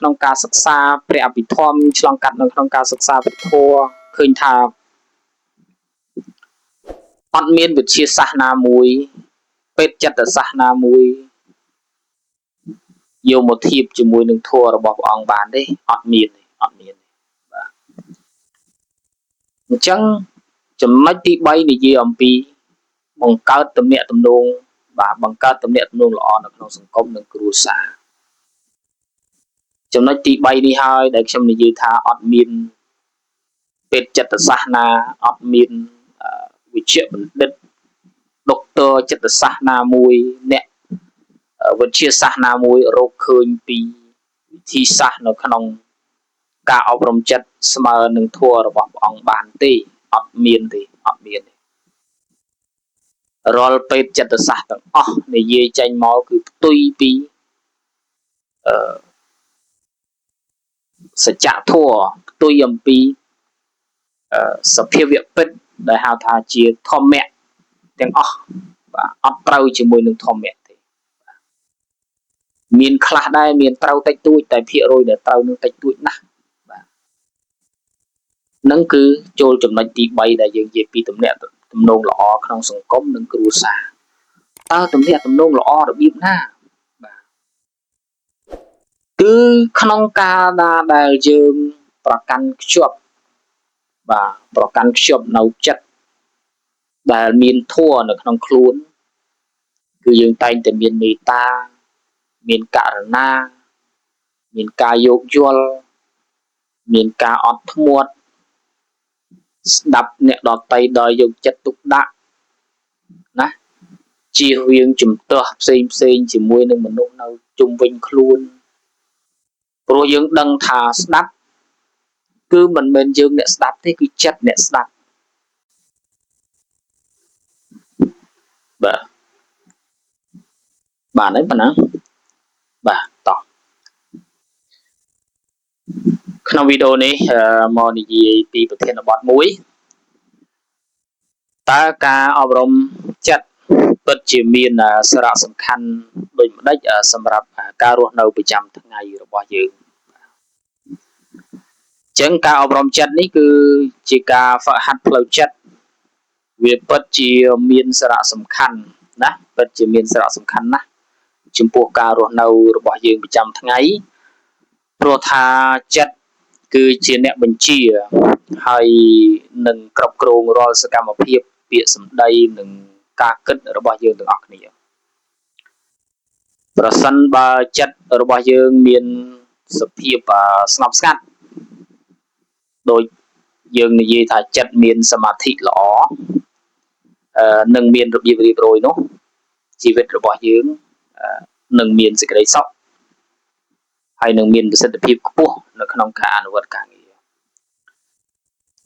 ក្នុងការសិក្សាព្រះអភិធម្មឆ្លងកាត់នៅក្នុងការសិក្សាព្រះធម៌ឃើញថាអត់មានវិទ្យាសាស្ត្រណាមួយពេទ្យចិត្តសាស្ត្រណាមួយយកមកធៀបជាមួយនឹងធម៌របស់ព្រះអង្គបានទេអត់មានទេអត់មានទេបាទអញ្ចឹងចំណុចទី3និយាយអំពីបង្កើតទំនាក់ទំនងបាទបង្កើតទំនាក់ទំនងល្អនៅក្នុងសង្គមនិងគ្រួសារចំណុចទី3នេះហើយដែលខ្ញុំនិយាយថាអត់មានពេទ្យចិត្តសាស្ត្រណាអត់មានវិជ្ជបណ្ឌិតដុកទ័រចិត្តសាស្ត្រណាមួយអ្នកវិទ្យាសាស្ត្រណាមួយរកឃើញពីវិធីសាស្ត្រនៅក្នុងការអប់រំចិត្តស្មើនឹងធម៌របស់ព្រះអង្គបានទេអត់មានទេអត់មានទេរាល់ពេទ្យចិត្តសាស្ត្រទាំងអស់និយាយចេញមកគឺផ្ទុយពីអឺសច្ចធម៌ផ្ទុយអំពីសភាវៈពិតដែលហៅថាជាធម្មៈទាំងអស់បាទអត់ត្រូវជាមួយនឹងធម្មៈទេមានខ្លះដែរមានត្រូវតិចតួចតែភាគរយដែលត្រូវនឹងតិចតួចណាស់បាទនឹងគឺចូលចំណុចទី3ដែលយើងនិយាយពីទំនាក់ទំនងល្អក្នុងសង្គមនិងគ្រួសារតើទំនាក់ទំនងល្អរបៀបណាបាទគឺក្នុងកាលណាដែលយើងប្រកាន់ខ្ជាប់បាទប្រកាន់ខ្ជាប់នៅចិត្តដែលមានធម៌នៅក្នុងខ្លួនគឺយើងតែងតែមានមេត្តាមានករណាមានការយោគយល់មានការអត់ធ្មត់ស្ដាប់អ្នកដតីដោយយកចិត្តទុកដាក់ណាជៀសវាងជំទាស់ផ្សេងផ្សេងជាមួយនឹងមនុស្សនៅជុំវិញខ្លួនព្រោះយើងដឹងថាស្ដាប់គឺមិនមែនយើងអ្នកស្ដាប់ទេគឺចិត្តអ្នកស្ដាប់បាទបានហើយប៉ុណ្ណាបាទតោះក្នុងវីដេអូនេះមកនិយាយពីប្រធានបទមួយតើការអប់រំចិត្តពិតជាមានសារៈសំខាន់ដូចម្ដេចសម្រាប់ការរស់នៅប្រចាំថ្ងៃរបស់យើងអញ្ចឹងការអប់រំចិត្តនេះគឺជាការហ្វឹកហាត់ផ្លូវចិត្តវាពិតជាមានសារៈសំខាន់ណាពិតជាមានសារៈសំខាន់ណាស់ចំពោះការរស់នៅរបស់យើងប្រចាំថ្ងៃព្រោះថាចិត្តគឺជាអ្នកបញ្ជាហើយនឹងគ្រប់គ្រងរាល់សកម្មភាពពាក្យសម្ដីនិងការគិតរបស់យើងទាំងអស់គ្នាប្រសិនបើចិត្តរបស់យើងមានសភាពស្ងប់ស្ងាត់ដូចយើងនិយាយថាចិត្តមានសមាធិល្អនឹងមានរបៀបរៀបរយនោះជីវិតរបស់យើងនឹងមានសេចក្តីសុខហើយនឹងមានប្រសិទ្ធភាពខ្ពស់នៅក្នុងការអនុវត្តការងារ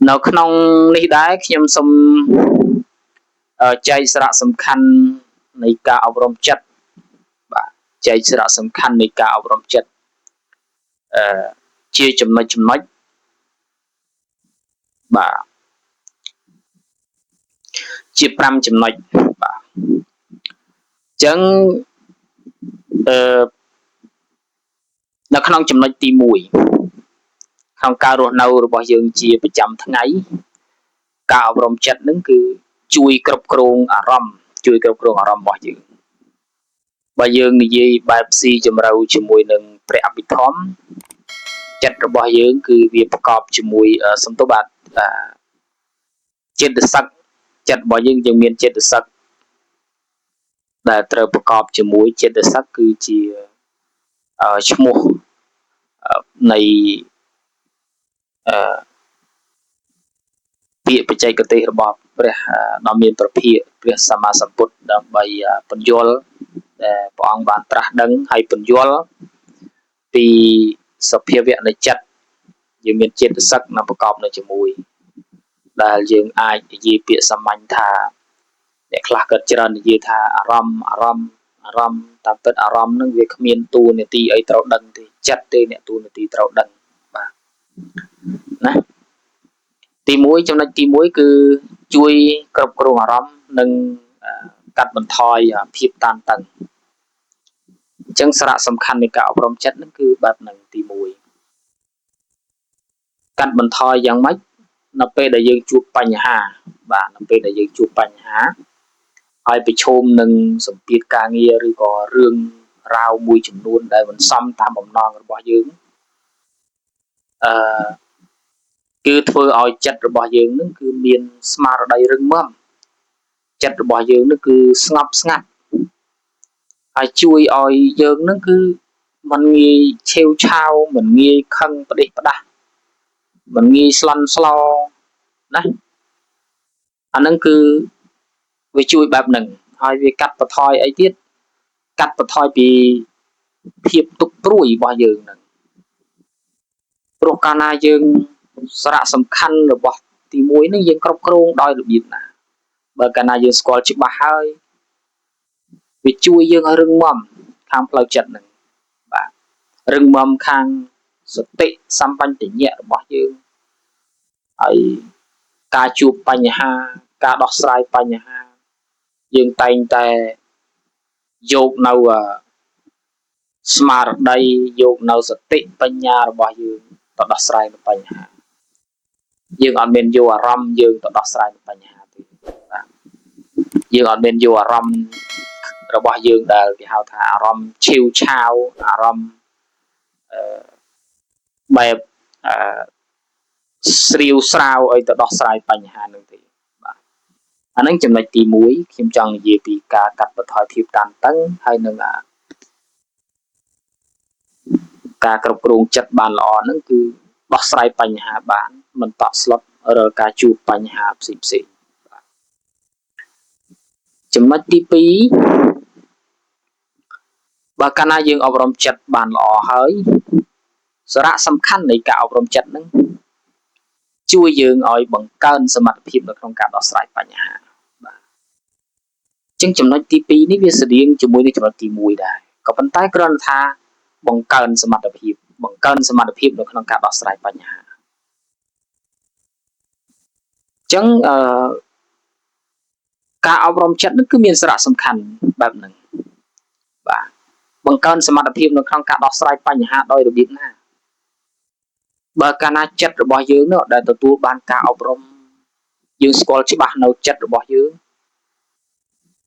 នៅក្នុងនេះដែរខ្ញុំសូមចែកសារៈសំខាន់នៃការអប់រំចិត្តបាទចែកសារៈសំខាន់នៃការអប់រំចិត្តជាចំណុចចំណុចបាទជា5ចំណុចបាទអញ្ចឹងនៅក្នុងចំណុចទី1ក្នុងការរស់នៅរបស់យើងជាប្រចាំថ្ងៃការអប់រំចិត្តនឹងគឺជួយគ្រប់គ្រងអារម្មណ៍ជួយគ្រប់គ្រងអារម្មណ៍របស់យើងបើយើងនិយាយបែបស៊ីជម្រៅជាមួយនឹងព្រះអភិធម្មចិត្តរបស់យើងគឺវាប្រកបជាមួយសំទោសបាទចេតសិកចិត្តរបស់យើងយើងមានចេតសិកដែលត្រូវប្រកបជាមួយចេតសិកគឺជាឈ្មោះនៃពាក្យបច្ចេកទេសរបស់ព្រះដ៏មានព្រះភិក្ខព្រះសម្មាសម្ពុទ្ធដើម្បីពន្យល់ដែលព្រះអង្គបានត្រាស់ដឹងហើយពន្យល់ពីសភាវៈនៃចិត្តយើងមានចេតសិកនៅប្រកបនៅជាមួយដែលយើងអាចនិយាយពាក្យសាមញ្ញថាអ្នកខ្លះគាត់ច្រើននិយាយថាអារម្មណ៍អារម្មណ៍អារម្មណ៍តាមពិតអារម្មណ៍នឹងវាគ្មានតួនាទីអីត្រូវដឹងទេចិត្តទេអ្នកតួនាទីត្រូវដឹងបាទណាទី1ចំណុចទី1គឺជួយគ្រប់គ្រងអារម្មណ៍និងកាត់បន្ថយភាពតានតឹង ញ្ចឹងសារៈសំខាន់នៃការអប់រំចិត្តហ្នឹងគឺបែបហ្នឹងទី1កាត់បន្ថយយ៉ាងម៉េចនៅពេលដែលយើងជួបបញ្ហាបាទនៅពេលដែលយើងជួបបញ្ហាហើយប្រឈមនឹងសម្ពាធការងារឬក៏រឿងរ៉ាវមួយចំនួនដែលមិនសមតាមបំណងរបស់យើងអឺគឺធ្វើឲ្យចិត្តរបស់យើងនឹងគឺមានស្មារតីរឹងមាំចិត្តរបស់យើងនឹងគឺស្ងប់ស្ងាត់ហើយជួយឲ្យយើងនឹងគឺមិនងាយឆេវឆាវមិនងាយខឹងផ្ដេសផ្ដាស់មិនងាយស្លន់ស្លោណាអាហ្នឹងគឺវាជួយបែបហ្នឹងហើយវាកាត់បន្ថយអីទៀតកាត់បន្ថយពីភាពទុក្ខព្រួយរបស់យើងហ្នឹងព្រោះកាលណាយើងសារៈសំខាន់របស់ទី1ហ្នឹងយើងគ្រប់គ្រងដោយរបៀបណាបើកាលណាយើងស្គាល់ច្បាស់ហើយវាជួយយើងឲ្យរឹងមាំខាងផ្លូវចិត្តហ្នឹងបាទរឹងមាំខាងសតិសម្បញ្ញៈរបស់យើងហើយការជួបបញ្ហាការដោះស្រាយបញ្ហាយើងតែងតែយកនៅស្មារតីយកនៅសតិបញ្ញារបស់យើងទៅដោះស្រាយនៅបញ្ហាយើងអត់មានយកអារម្មណ៍យើងទៅដោះស្រាយនៅបញ្ហាទេបាទយើងអត់មានយកអារម្មណ៍របស់យើងដែលគេហៅថាអារម្មណ៍ឆេវឆាវអារម្មណ៍អឺបែបអឺស្រាវស្រាវឲ្យទៅដោះស្រាយបញ្ហានឹងទេបាទអានឹងចំណុចទី1ខ្ញុំចង់និយាយពីការកាត់បន្ថយភាពតានតឹងហើយនឹងការគ្រប់គ្រងចិត្តបានល្អហ្នឹងគឺដោះស្រាយបញ្ហាបានមិនតក់ស្លុតរាល់ការជួបបញ្ហាផ្សេងផ្សេងបាទចំណុចទី2បើកាលណាយើងអប់រំចិត្តបានល្អហើយសារៈសំខាន់នៃការអប់រំចិត្តហ្នឹងជួយយើងឲ្យបង្កើនសមត្ថភាពនៅក្នុងការដោះស្រាយបញ្ហាបាទអញ្ចឹងចំណុចទី2នេះវាស្តៀងជាមួយនឹងចំណុចទី1ដែរក៏ប៉ុន្តែគ្រាន់តែថាបង្កើនសមត្ថភាពបង្កើនសមត្ថភាពនៅក្នុងការដោះស្រាយបញ្ហាអញ្ចឹងអឺការអប់រំចិត្តនឹងគឺមានសារៈសំខាន់បែបហ្នឹងបាទបង្កើនសមត្ថភាពនៅក្នុងការដោះស្រាយបញ្ហាដោយរបៀបណាបើកាលណាចិត្តរបស់យើងនោះដែលទទួលបានការអប់រំយើងស្គាល់ច្បាស់នៅចិត្តរបស់យើង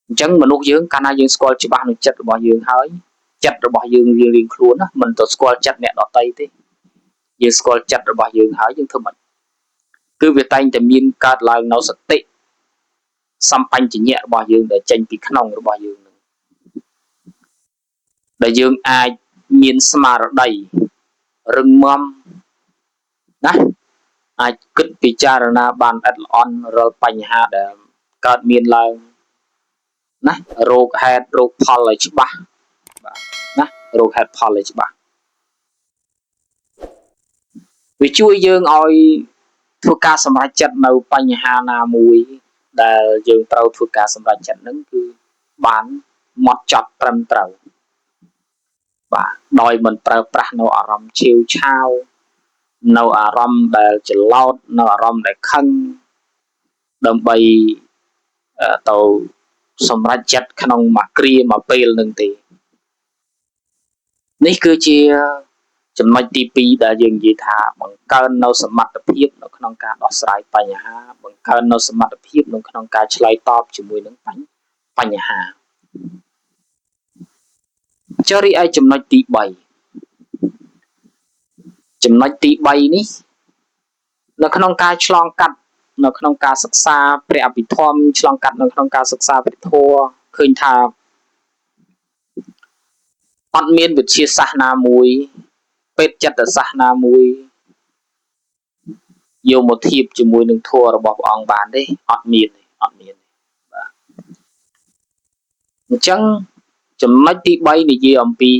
អញ្ចឹងមនុស្សយើងកាលណាយើងស្គាល់ច្បាស់នៅចិត្តរបស់យើងហើយចិត្តរបស់យើងរៀងៗខ្លួនណាមិនទៅស្គាល់ចិត្តអ្នកដទៃទេយើងស្គាល់ចិត្តរបស់យើងហើយយើងធ្វើម៉េចគឺវាតែងតែមានកើតឡើងនៅសតិសម្បញ្ញៈរបស់យើងដែលចេញពីក្នុងរបស់យើងនឹងដែលយើងអាចមានស្មារតីរឹងមាំណាអាចគិតពិចារណាបានល្អិតល្អន់រាល់បញ្ហាដែលកើតមានឡើងណារោគហេតុរោគផលឲ្យច្បាស់បាទណារោគហេតុផលឲ្យច្បាស់វាជួយយើងឲ្យធ្វើការសម្រេចចិត្តនៅបញ្ហាណាមួយដែលយើងត្រូវធ្វើការសម្រេចចិត្តហ្នឹងគឺបានម៉ត់ចត់ត្រឹមត្រូវបាទដោយមិនប្រើប្រាស់នៅអារម្មណ៍ឆេវឆាវនៅអារម្មណ៍ដែលច្រឡោតនៅអារម្មណ៍ដែលខឹងដើម្បីទៅសម្រេចចិត្តក្នុងមួយគ្រាមួយពេលនឹងទេនេះគឺជាចំណុចទី2ដែលយើងនិយាយថាបង្កើននៅសមត្ថភាពនៅក្នុងការដោះស្រាយបញ្ហាបង្កើននៅសមត្ថភាពនៅក្នុងការឆ្លើយតបជាមួយនឹងបញ្ហាចុះរីឯចំណុចទី3ចំណុចទី3នេះនៅក្នុងការឆ្លងកាត់នៅក្នុងការសិក្សាព្រះអភិធម្មឆ្លងកាត់នៅក្នុងការសិក្សាព្រះធម៌ឃើញថាអត់មានវិទ្យាសាស្ត្រណាមួយពេទ្យចិត្តសាស្ត្រណាមួយយកមកធៀបជាមួយនឹងធម៌របស់ព្រះអង្គបានទេអត់មានទេអត់មានទេបាទអញ្ចឹងចំណុចទី3និយាយអំពី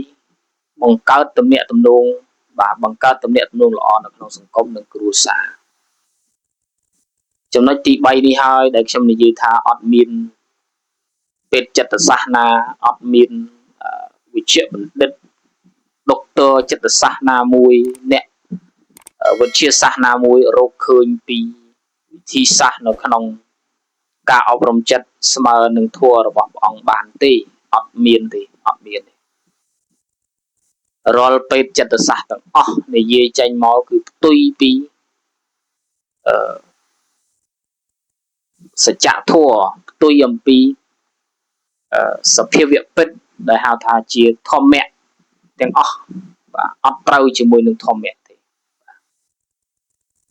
បង្កើតទំនាក់ទំនងបាទបង្កើតទំនាក់ទំនងល្អនៅក្នុងសង្គមនិងគ្រួសារចំណុចទី3នេះហើយដែលខ្ញុំនិយាយថាអត់មានពេទ្យចិត្តសាស្ត្រណាអត់មានវិជ្ជបណ្ឌិតដុកទ័រចិត្តសាស្ត្រណាមួយអ្នកវិទ្យាសាស្ត្រណាមួយរកឃើញពីវិធីសាស្ត្រនៅក្នុងការអប់រំចិត្តស្មើនឹងធម៌របស់ព្រះអង្គបានទេអត់មានទេអត់មានទេ រាល់ពេទ្យចិត្តសាស្ត្រទាំងអស់និយាយចេញមកគឺផ្ទុយពីអឺសច្ចធម៌ផ្ទុយអំពីសភាវៈពិតដែលហៅថាជាធម្មៈទាំងអស់បាទអត់ត្រូវជាមួយនឹងធម្មៈទេ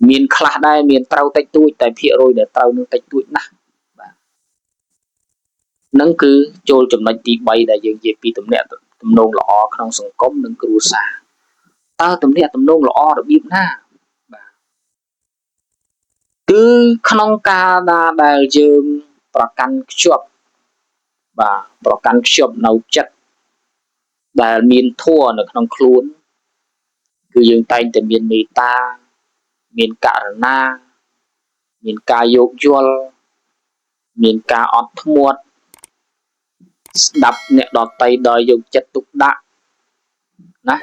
មានខ្លះដែរមានត្រូវតិចតួចតែភាគរយដែលត្រូវនឹងតិចតួចណាស់បាទនឹងគឺចូលចំណុចទី3ដែលយើងនិយាយពីទំនាក់ទំនងល្អក្នុងសង្គមនិងគ្រួសារតើទំនាក់ទំនងល្អរបៀបណាបាទគឺក្នុងកាលណាដែលយើងប្រកាន់ខ្ជាប់បាទប្រកាន់ខ្ជាប់នៅចិត្តដែលមានធម៌នៅក្នុងខ្លួនគឺយើងតែងតែមានមេត្តាមានករណាមានការយោគយល់មានការអត់ធ្មត់ស្ដាប់អ្នកដតីដោយយកចិត្តទុកដាក់ណា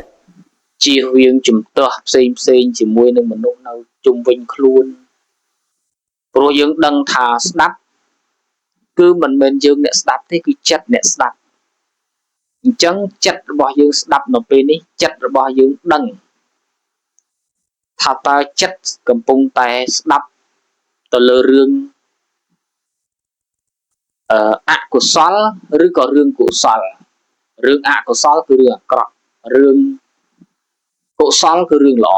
ជៀសវាងជំទាស់ផ្សេងផ្សេងជាមួយនឹងមនុស្សនៅជុំវិញខ្លួនព្រោះយើងដឹងថាស្ដាប់គឺមិនមែនយើងអ្នកស្ដាប់ទេគឺចិត្តអ្នកស្ដាប់អញ្ចឹងចិត្តរបស់យើងស្ដាប់នៅពេលនេះចិត្តរបស់យើងដឹងថាតើចិត្តកំពុងតែស្ដាប់ទៅលើរឿងអកុសលឬក៏រឿងកុសលរឿងអកុសលគឺរឿងអាក្រក់រឿងកុសលគឺរឿងល្អ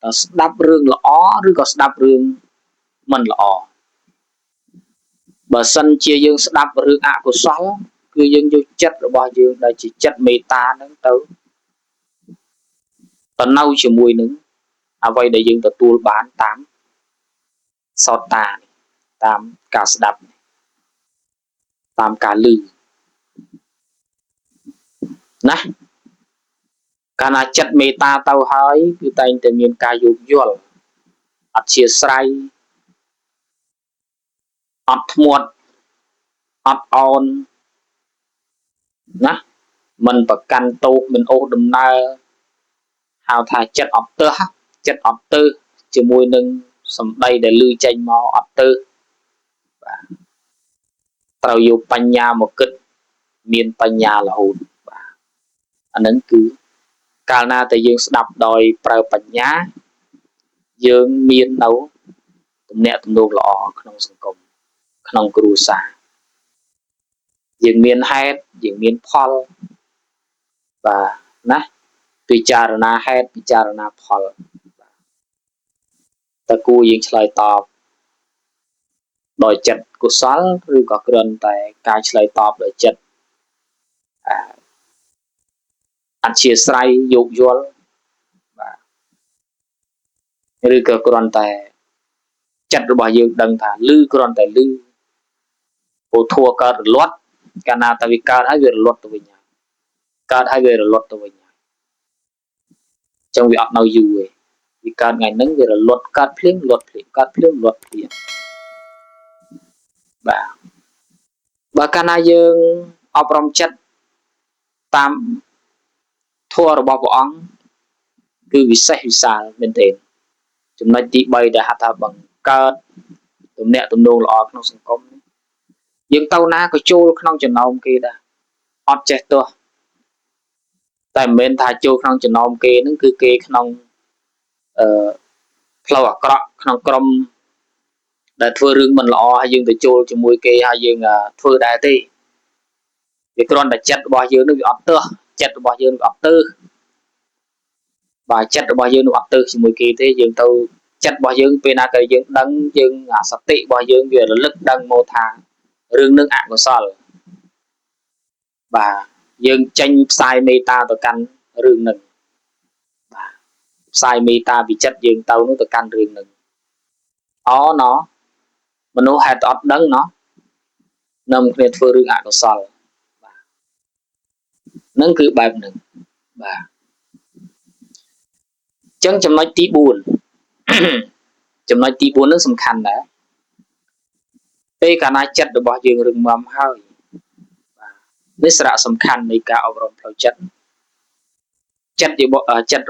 តើស្ដាប់រឿងល្អឬក៏ស្ដាប់រឿងមិនល្អបើសិនជាយើងស្ដាប់រឿងអកុសលគឺយើងយកចិត្តរបស់យើងដែលជាចិត្តមេត្តាហ្នឹងទៅនៅជាមួយនឹងអ្វីដែលយើងទទួលបានតាមសោតតានេះតាមការស្ដាប់តាមការឮណាកាលណាចិត្តមេត្តាទៅហើយគឺតែងតែមានការយោគយល់អធ្យាស្រ័យអត់ធ្មត់អត់អោនណាមិនប្រកាន់ទោសមិនអូសដំណើរហៅថាចិត្តអត់ទើសចិត្តអត់ទើសជាមួយនឹងសម្ដីដែលឮចេញមកអត់ទើសបាទត្រូវយកបញ្ញាមកគិតមានបញ្ញារហូតបាទអានឹងគឺកាលណាតែយើងស្ដាប់ដោយប្រើបញ្ញាយើងមាននៅទំនាក់ទំនងល្អក្នុងសង្គមក្នុងគ្រួសារយើងមានហេតុយើងមានផលបាទណាពិចារណាហេតុពិចារណាផលតើគួរយើងឆ្លើយតបដោយចិត្តកុសលឬក៏គ្រាន់តែការឆ្លើយតបដោយចិត្តអធ្យាស្រ័យយោគយល់បាទឬក៏គ្រាន់តែចិត្តរបស់យើងដឹងថាឮគ្រាន់តែឮពោធัวកើតរលត់កាលណាតែវាកើតហើយវារលត់ទៅវិញហើយកើតហើយវារលត់ទៅវិញហើយអញ្ចឹងវាអត់នៅយូរទេវាកើតថ្ងៃហ្នឹងវារលត់កើតភ្លាមលត់ភ្លាមកើតភ្លាមលត់ភ្លាមបាទបើកាលណាយើងអប់រំចិត្តតាមធម៌របស់ព្រះអង្គគឺវិសេសវិសាលមែនទែនចំណុចទី3ដែលហៅថាបង្កើតទំនាក់ទំនងល្អក្នុងសង្គមនេះយើងទៅណាក៏ចូលក្នុងចំណោមគេដែរអត់ចេះទោះតែមិនមែនថាចូលក្នុងចំណោមគេហ្នឹងគឺគេក្នុងអឺផ្លូវអាក្រក់ក្នុងក្រុមដែលធ្វើរឿងមិនល្អហើយយើងទៅចូលជាមួយគេហើយយើងធ្វើដែរទេវាគ្រាន់តែចិត្តរបស់យើងនឹងវាអត់ទើសចិត្តរបស់យើងនឹងអត់ទើសបាទចិត្តរបស់យើងនឹងអត់ទើសជាមួយគេទេយើងទៅចិត្តរបស់យើងពេលណាក៏យើងដឹងយើងអាសតិរបស់យើងវារលឹកដឹងមកថារឿងនឹងអកុសលបាទយើងចេញផ្សាយមេត្តាទៅកាន់រឿងនឹងបាទផ្សាយមេត្តាពីចិត្តយើងទៅនោះទៅកាន់រឿងនឹងអូណោមនុស្សហេតុអត់ដឹងណោះនាំគ្នាធ្វើរឿងអកុសលបាទនឹងគឺបែបហ្នឹងបាទអញ្ចឹងចំណុចទី4ចំណុចទី4នឹងសំខាន់ដែរពេលកាលណាចិត្តរបស់យើងរឹងមាំហើយបាទនេះសារៈសំខាន់នៃការអប់រំផ្លូវចិត្តចិត្ត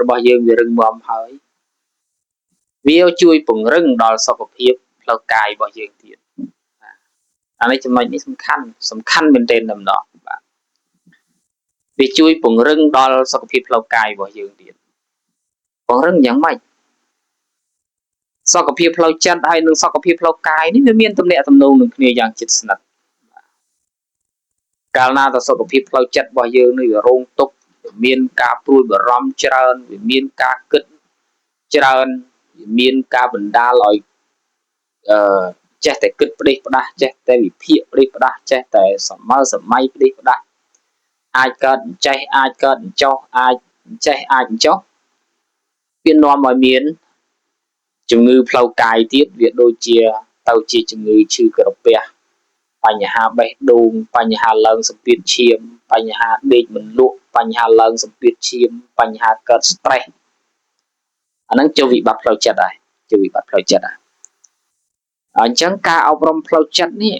របស់យើងវារឹងមាំហើយវាជួយពង្រឹងដល់សុខភាពផ្លូវកាយរបស់យើងទៀតបាទអានេះចំណុចនេះសំខាន់សំខាន់មែនទែនតែម្ដងបាទ វាជួយពង្រឹងដល់សុខភាពផ្លូវកាយរបស់យើងទៀតពង្រឹងយ៉ាងម៉េចសុខភាពផ្លូវចិត្តហើយនិងសុខភាពផ្លូវកាយនេះវាមានទំនាក់ទំនងនឹងគ្នាយ៉ាងជិតស្និទ្ធកាលណាតសុខភាពផ្លូវចិត្តរបស់យើងនេះវារងទុក្ខវាមានការព្រួយបារម្ភច្រើនវាមានការគិតច្រើនវាមានការបណ្ដាលឲ្យអឺចេះតែគិតផ្ដេសផ្ដាស់ចេះតែវិភាគផ្ដេសផ្ដាស់ចេះតែសម័យសម័យផ្ដេសផ្ដាស់អាចកើតចេះអាចកើតចោះអាចចេះអាចចោះវានាំឲ្យមានជំងឺផ្លូវកាយទៀតវាដូចជាទៅជាជំងឺឈឺក្រពះបញ្ហាបេះដូងបញ្ហាឡើងសម្ពាធឈាមបញ្ហាដេកមិនលក់បញ្ហាឡើងសម្ពាធឈាមបញ្ហាកើត stress អាហ្នឹងចូលវិបត្តិផ្លូវចិត្តហើយចូលវិបត្តិផ្លូវចិត្តហើយអញ្ចឹងការអប់រំផ្លូវចិត្តនេះ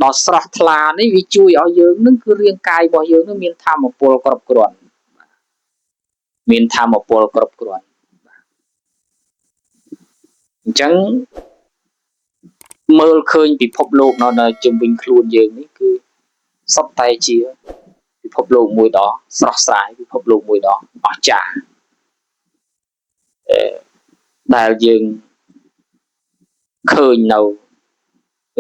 ដល់ស្រស់ថ្លានេះវាជួយឲ្យយើងនឹងគឺរាងកាយរបស់យើងនឹងមានធម៌ពលគ្រប់គ្រាន់មានធម៌ពលគ្រប់គ្រាន់អញ្ចឹងមើលឃើញពិភពលោកនៅជុំវិញខ្លួនយើងនេះគឺសុទ្ធតែជាពិភពលោកមួយដ៏ស្រស់ស្រាយពិភពលោកមួយដ៏អស្ចារ្យដែលយើងឃើញនៅ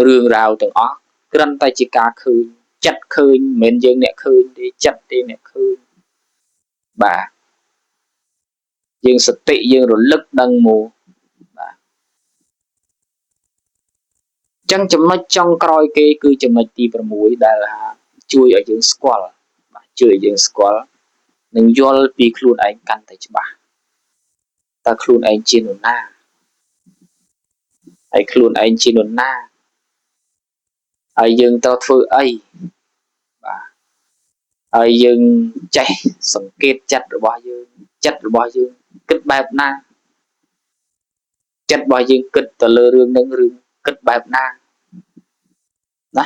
រឿងរ៉ាវទាំងអស់គ្រាន់តែជាការឃើញចិត្តឃើញមិនមែនយើងអ្នកឃើញទេចិត្តទេអ្នកឃើញបាទយើងសតិយើងរលឹកដឹងមកបាទចឹងចំណុចចុងក្រោយគេគឺចំណុចទី6ដែលថាជួយឲ្យយើងស្គាល់បាទជួយឲ្យយើងស្គាល់និងយល់ពីខ្លួនឯងកាន់តែច្បាស់តើខ្លួនឯងជានរណាហើយខ្លួនឯងជានរណាហើយយើងត្រូវធ្វើអីបាទហើយយើងចេះសង្កេតចិត្តរបស់យើងចិត្តរបស់យើងគិតបែបណាចិត្តរបស់យើងគិតទៅលើរឿងនឹងរឿងគិតបែបណាណា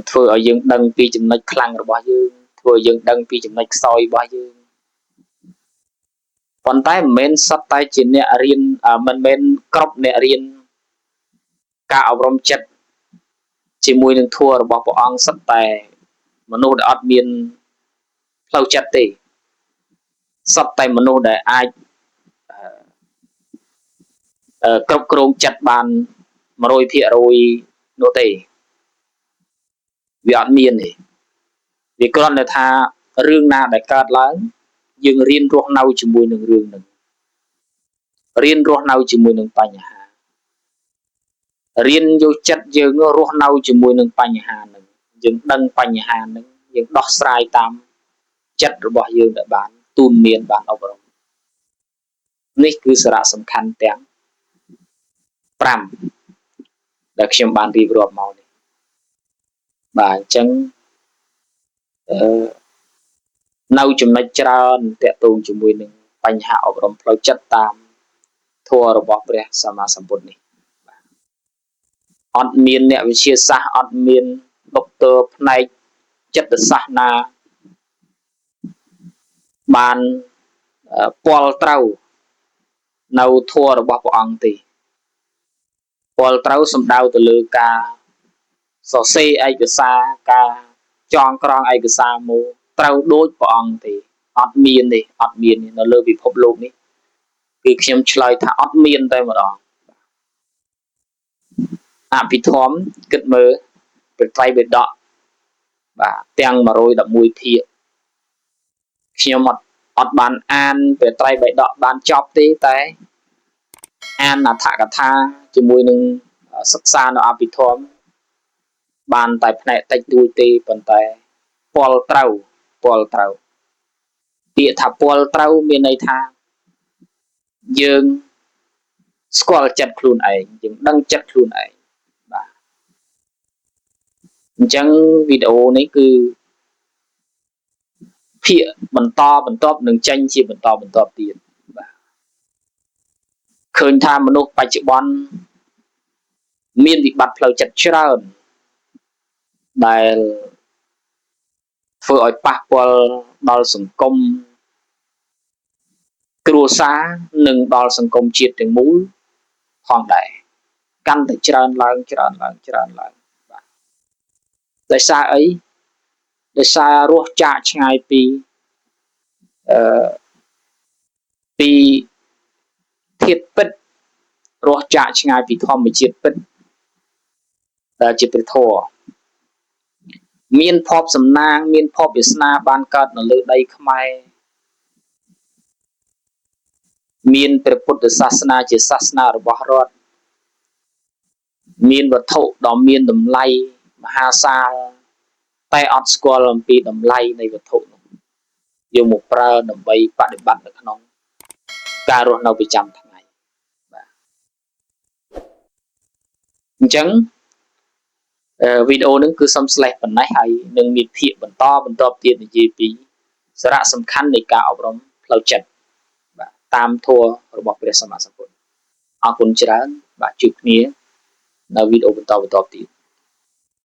ធ្វើឲ្យយើងដឹងពីចំណុចខ្លាំងរបស់យើងធ្វើឲ្យយើងដឹងពីចំណុចខ្សោយរបស់យើងប៉ុន្តែមិនមែនសុទ្ធតែជាអ្នករៀនមិនមែនគ្រប់អ្នករៀនការអប់រំចិត្តជាមួយនឹងធម៌របស់ព្រះអង្គសុទ្ធតែមនុស្សដែលអត់មានផ្លូវចិត្តទេសុទ្ធតែមនុស្សដែលអាចគ្រប់គ្រងចិត្តបាន100%នោះទេវាអត់មានទេវាគ្រាន់តែថារឿងណាដែលកើតឡើងយើងរៀនរស់នៅជាមួយនឹងរឿងហ្នឹងរៀនរស់នៅជាមួយនឹងបញ្ហារៀនយកចិត្តយើងរស់នៅជាមួយនឹងបញ្ហាហ្នឹងយើងដឹងបញ្ហាហ្នឹងយើងដោះស្រាយតាមចិត្តរបស់យើងដែលបានទូនមានបានអប់រំនេះគឺសារៈសំខាន់ទាំង5ដែលខ្ញុំបានរៀបរាប់មកនេះបាទអញ្ចឹងអឺនៅចំណុចច្រើនតាក់ទងជាមួយនឹងបញ្ហាអប់រំផ្លូវចិត្តតាមធម៌របស់ព្រះសម្មាសម្ពុទ្ធនេះបាទអត់មានអ្នកវិទ្យាសាស្ត្រអត់មានដុកទ័រផ្នែកចិត្តសាស្ត្រណាបានពាល់ត្រូវនៅធម៌របស់ព្រះអង្គទេពាល់ត្រូវសំដៅទៅលើការសរសេរឯកសារការចងក្រងឯកសារមកត្រូវដូចព្រះអង្គទេអត់មានទេអត់មាននៅលើពិភពលោកនេះគឺខ្ញុំឆ្លើយថាអត់មានតែម្ដងអភិធម្មគិតមើលព្រះត្រៃបិដកបាទទាំង111ភាគខ្ញុំអត់បានអានព្រះត្រៃបិដកបានចប់ទេតែអានអត្ថកថាជាមួយនឹងសិក្សានៅអភិធម្មបានតែផ្នែកតិចតួចទេប៉ុន្តែពលត្រូវពលត្រូវពាក្យថាពលត្រូវមានន័យថាយើងស្គាល់ចិត្តខ្លួនឯងយើងដឹងចិត្តខ្លួនឯងបាទអញ្ចឹងវីដេអូនេះគឺភាគបន្តបន្ទាប់នឹងចេញជាបន្តបន្ទាប់ទៀតបាទឃើញថាមនុស្សបច្ចុប្បន្នមានវិបត្តិផ្លូវចិត្តច្រើនដែលធ្វើឲ្យប៉ះពាល់ដល់សង្គមគ្រួសារនិងដល់សង្គមជាតិទាំងមូលផងដែរកាន់តែច្រើនឡើងច្រើនឡើងច្រើនឡើងបាទដោយសារអី ដោយសាររស់ចាកឆ្ងាយពីអឺពីធាតុពិតរស់ចាកឆ្ងាយពីធម្មជាតិពិតដែលជាព្រះធម៌មានភពសំណាងមានភពវាសនាបានកើតនៅលើដីខ្មែរមានព្រះពុទ្ធសាសនាជាសាសនារបស់រដ្ឋមានវត្ថុដ៏មានតម្លៃមហាសាលតែអត់ស្គាល់អំពីតម្លៃនៃវត្ថុនោះយកមកប្រើដើម្បីបដិបត្តិនៅក្នុងការរស់នៅប្រចាំថ្ងៃបាទអញ្ចឹងវីដេអូនឹងគឺសុំ slash ប៉ុណ្ណេះហើយនឹងមានភាគបន្តបន្តទៀតនិយាយពីសារៈសំខាន់នៃការអប់រំផ្លូវចិត្តបាទតាមធម៌របស់ព្រះសម្មាសម្ពុទ្ធអរគុណច្រើនបាទជួបគ្នានៅវីដេអូបន្តបន្តទៀត។